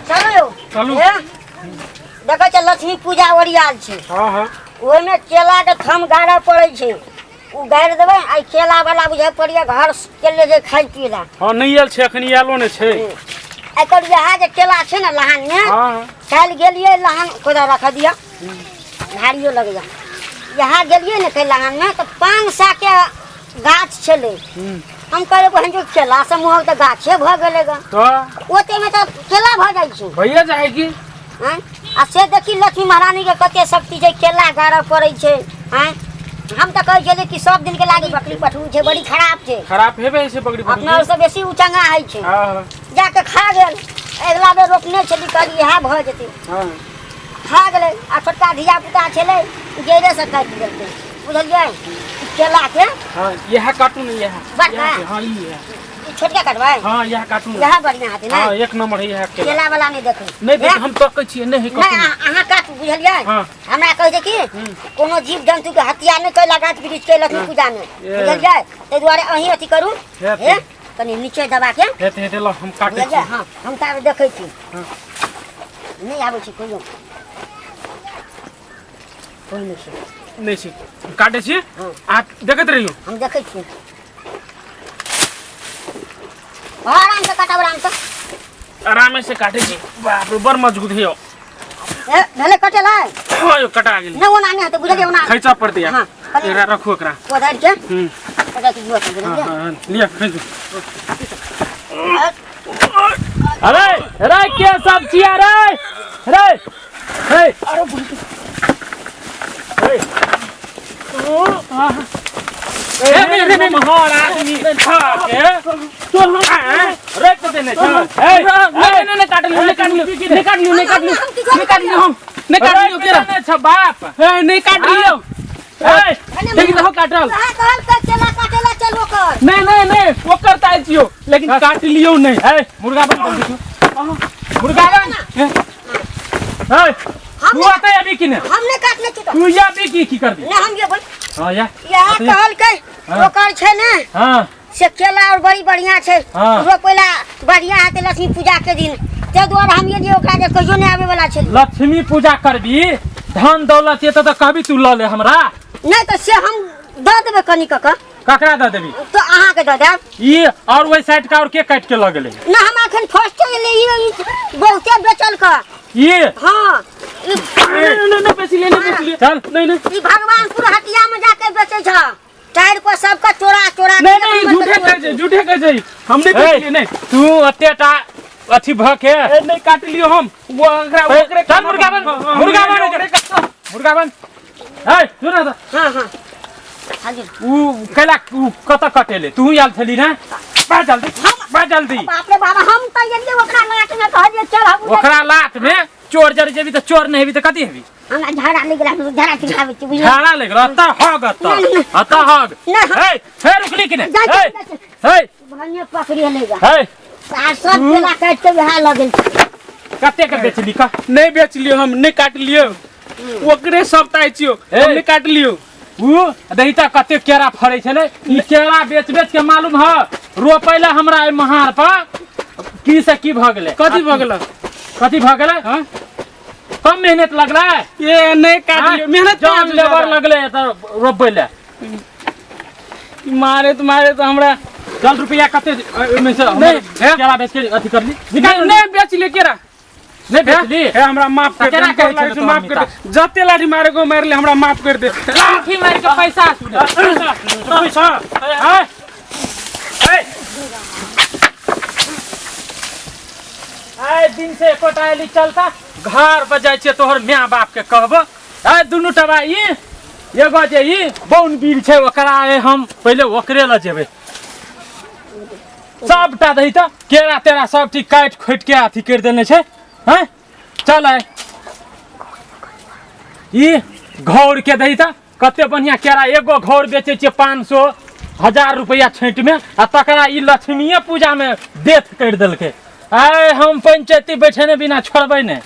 चलू यौ। चलू। हे, देखै छै लक्ष्मी पूजा ओरियाल छै। हाँ हाँ। ओहिमे केला के थम गाड़ऽ पड़ै छै, ओ गाड़ि देबै आ केला वाला बुझाइ पड़ैया घर चलि जे खाइ पियै ला। हाँ, नहि आयल छै, अखन आयलो नहि छै। एकर इएह जे केला छै ने लहान मे, हाँ हाँ। काल्हि गेलियै लहान कोदा रख दिअ, भारियो लगैया। यहाँ गेलियै ने काल्हि लहान मे तऽ 500 के गाछ छलै। हम कहलियै बहन जो केला से मुहक तऽ गाछे भऽ गेलै ग। तऽ ओते मे तऽ केला भऽ जाइ छै। भैया जाइ की? आँय? आ से देखी लक्ष्मी महारानी के कते शक्ति छै, केला गाड़ऽ पड़ै छै। आँय, हम तऽ कहै छलियै कि सब दिन के लागी बकरी पठू छै, बड़ी खराब छै। खराब हेबे छै बकरी पठू। अपना से बेसी उचंगा होइ छै। हाँ। जाके खा गेल। अगिला बेर रोपने छली, कहली इएह भऽ जेतै। हाँ। खा गेलै आ छोटका धिया पुता छलै, जड़े से काटि देलकै। बुझलियै केला के? हाँ, इएह काटू ने, इएह। बड़का? इएह, हाँ, ई इएह। ई छोटका काटबै? हाँ, इएह काटू ने। इएह बढ़िआँ हेतै ने? हाँ, एक नंबर है इएह केला। केला वाला नहि देखै। नहि देख, हम तकै छियै, नहि है नहि, कतौ। अहाँ काटू, बुझलियै? हाँ। हमरा कहै छै कि कोनो जीव जन्तु के हत्या नहि कैला गाछ वृक्ष के लक्ष्मी पूजा मे, ए। बुझलियै? ताहि दुआरे अहीं अथी करू। हेतै। हे, कनि नीचे दबा के। हेतै, हेतै, लऽ हम काटै बुझलियै? छी। हाँ, हम ताबे देखै छी। हाँ। नहि आबै छै कोइयो, कोइ नहि छै। नहि छै, काटै छी। हाँ। अहाँ देखैत रहियौ। हम देखै छी। हाँ, आराम से काटब, आराम से। आरामे से काटै छी। बाप रे, बड़ मजबूत है यौ। ए, भेलै कटेलै? हाँ यौ, कटा गेल। नहि, ओना नहि हेतै, बुझलियै? ओना खैचा पड़तै यार। हाँ, कनि एकरा रखू, एकरा कोदारि के हम्म। ओकरा के जुआ बुझलियै? हाँ, हाँ, लिअ, खैचू। अरे रे, के सब छिया रे? रे हे, अरे हे, महार आदमी खा के रोक देने छ। ए, नहीं नहीं नहीं, काट लियो, नहीं काट लियो, नहीं काट लियो, नहीं काट लियो, नहीं काट लियो हम, नहीं काट लियो केरा। देने छ बाप। ए, नहीं काट लियो। ए, देखी तो काटल। कहाँ कहल के केला काटेला चल ओकर। नहीं नहीं नहीं, ओकर ताइ छियो, लेकिन काट लियो नहीं। ए, मुर्गा बंद कर दियो, मुर्गा बंद। ए, तू आते अभी कि ने? हम नहीं काटने छी तो। तू या भी की की कर दी? नहीं, हम ये बोल। हां, या। यहाँ अथी- कहल के हाँ। ओकर छै ने हां। से केला और बड़ी बढ़िया छै। हाँ। रोपेला बढ़िया हेतै लक्ष्मी पूजा के दिन, ताहि दुआरे हम एलियै ओकरा जे कहियो नहि आबै वाला छै। लक्ष्मी पूजा करबी, धन दौलत ये तो कहबी तू ल ले हमरा। नहि तऽ से हम दऽ देबै कनि कऽ कऽ। ककरा दऽ देबी? तऽ अहाँके दऽ देब। ई और ओहि साइड का और के काटि के लऽ गेलै? नहि, हम एखन फर्स्ट एलियै, ई बहुते बेचल कऽ। ई? हाँ, ई। नहीं नहीं नहीं, बेची ले, नहीं बेची ले। चल। नहीं नहीं। ई भगवानपुर हटिया में जाके बेचै छ, टायर पर सबके चोरा चोरा। नहीं नहीं, झूठे कहै छै, झूठे कहै छै, हम नहीं बेच लिए, नहीं। तू अते टा अथी भ के ए, नहीं काट लियो हम, वो ओकरा ए, ओकरे। चल, मुर्गा बन, हाँ, हाँ, मुर्गा बन, ओकरे काटो। मुर्गा बन। ए, सुन न त। हाँ हाँ, हाजिर। ऊ कैला ऊ कत कटेले? तू आयल छली ना? बा जल्दी, बा जल्दी। बाप रे बाबा, हम तऽ एलियै ओकरा लाट में, कहलियै चल हम। ओकरा लात में चोर जरी जेबी तऽ चोर नहि हेबी तऽ कथी हेबी? हमरा झाड़ा लागि गेल, हम झाड़ा चिन्हाबै छी, बुझलियै? झाड़ा लागि गेल? अतऽ हग, अतऽ नहीं, नहीं। अतऽ हग। नहीं, हम- हे हे, रुकली कि नहि? जाइ छी, हे जाइ छी। हे। भने पकड़िए लेगा। हे। आ सब केला काटि के वएह लगल छै। कते के बेचली का? नहीं बेच लियो हम, नहीं काट लियो, ओकरे सब ताइ छियो। ए। हम नहीं काट लियो। ऊ दही तऽ कते केरा फड़ै छलै, ई केरा बेच बेच के मालूम ह रोपैला हमरा एहि महार पर की से की भऽ गेलै। कथी भऽ गेलै? कथी भऽ गेलै? हाँ? कम मेहनत लगलै? ए, नहीं काट लियो, मेहनत जन कहाँ छै लेबर ज्यादा? लगलै एतऽ रोपबै लए। मारे तो मारे तो हमरा। चल, रुपया कते ओहिमे से हमर नहीं, हे? केरा बेच के अथी करली, निकाल। नहीं नहीं, बेच लियो केरा। नहीं बेचली? हे, हमरा माफ कर दे। केना हम कहै गोर लागै छलै छी, तोहर माफ कर मिता? दे, जते लाठी मारे को मारि ले, हमरा माफ कर दे। लाठी मारि के पैसा सुने, पैसा, हैं? हे। आइ दिन से एकोटा एली, चलता घर पर जाइ छियै, तोहर माय बाप के कहबो। आइ दुनू टबा ई एगो जे ई बौन बीर छै, ओकरा आइ हम पहिले ओकरे लऽ जेबै। सबटा दही तऽ केरा तेरा सब चीज काटि खोटि के अथी करि देने छै। हैं, चल, आइ ई घौर के दही तऽ कते बढ़िया केरा, एगो घौर बेचै छियै 500 1000 रुपैआ छाँटिमे, आ तकरा ई लक्ष्मीए पूजामे देथ करि देलकै। आइ हम पंचायती बैठेने बिना छोड़बै नहि।